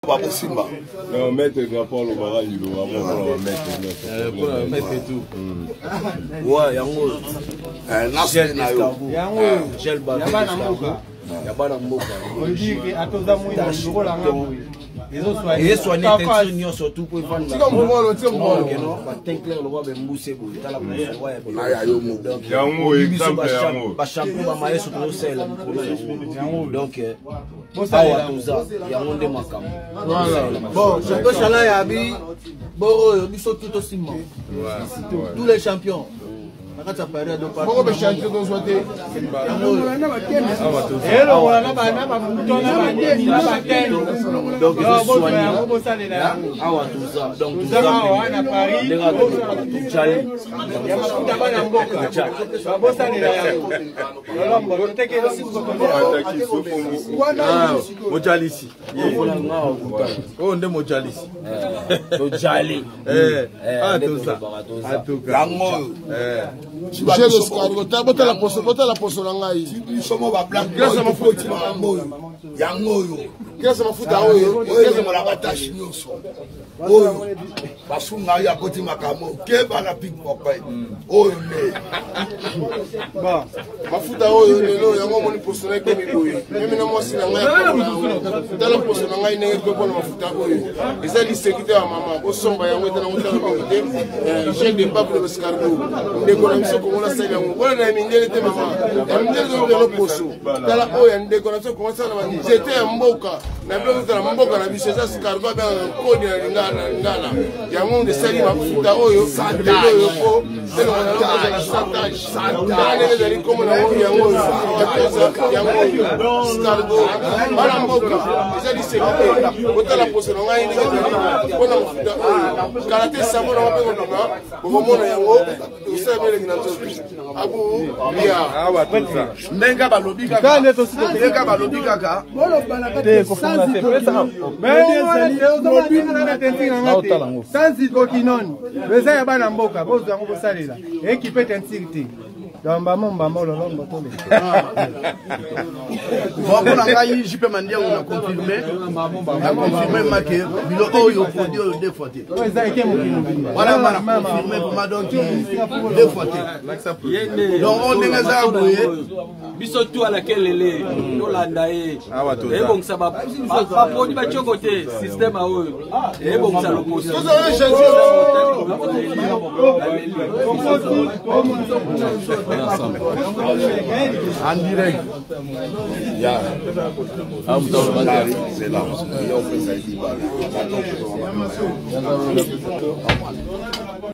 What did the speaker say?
Bakosimba. Non, maître drapeau alobaka liloba moko na bamaître nyonso. Mpo na maître tout. Ouais, yango. Nasele na yo. Yango gel ba ya bana mboka. Ezosoigne teinture nyonso tout po efanda. Batin clair lokwa bembuse boye tala yango exemple yango. Bashampoo bamayeso tozosalela mikolo yango. Donc awa toza yango nde makambo. Bon, champion Chala yabi boro oyo biso tout tosimba. Tous les champions. Na kati ya Paris do moko be champion tozwa te. Elongola na babouton na banini na batene. Donc ezosoigne awa toza. Donc toza awa na Paris ndenge tojali ya mafuta bana mboka babosalela yango. Mojalisi oyo nde mojalisi. Tojali. Yango oyo. Gel escargot, botala poso, botala poso na ngai. Biso bablanc mafuta makambo oyo yango oyo. Grâce mafuta oyo. Oyo elongola batache nyonso oyo basunga yo akoti makambo keba na pickpocket oyo nde mafuta oyo lelo yango omoni poso na ekomi boye. Meme na mwasi na ngai, tala poso na ngai ndenge ekomi mpona mafuta oyo. Eza liseki te ya mama, bosomba yango ete nango tala mingi te. Gel de pape de l'escargot, ndeko na biso kongo nasali yango mpona na ya mindele te. Mama, ya mindele tozokelo poso, tala oyo ya ndeko na biso kongo asala na banzete ya mboka na biloko tozala mboka na biso. Eza escargot, abengaka nkodi na lingala. Yango nde esali mafuta oyo lelo oyo po elongo sans tache. Tala ndenge ezali nkombo na yango, yango oyo yango oyo escargot. Bana mboka, eza liseki te. Botala poso na ngai ndenge ezali mpona mafuta oyo. Kala te sango nango mpe kobima, bokomona yango osala meleki na nzoto abu lia. Ndenge balobi kaka, ndenge balobi kaka. Sans hydroquinone, eza ya bana mboka. Bozwa yango, bosalela ekipe teinture te. Donc mbamo mbamo lolombo tole. Bon, mpo na ngai JP Mandiango, na confirme, na confirme make biloko oyo, produit oyo deux fois te. Eza eke mokili mobimba. Wana ma na confirme vraiment, donc deux fois te. Donc oyo ndenge eza boye. Biso tu alakelele tolanda ye, ebongisa baproduit batioko te. Système oyo ebongisa loposo. En direct. Ya zela yo opesa libala.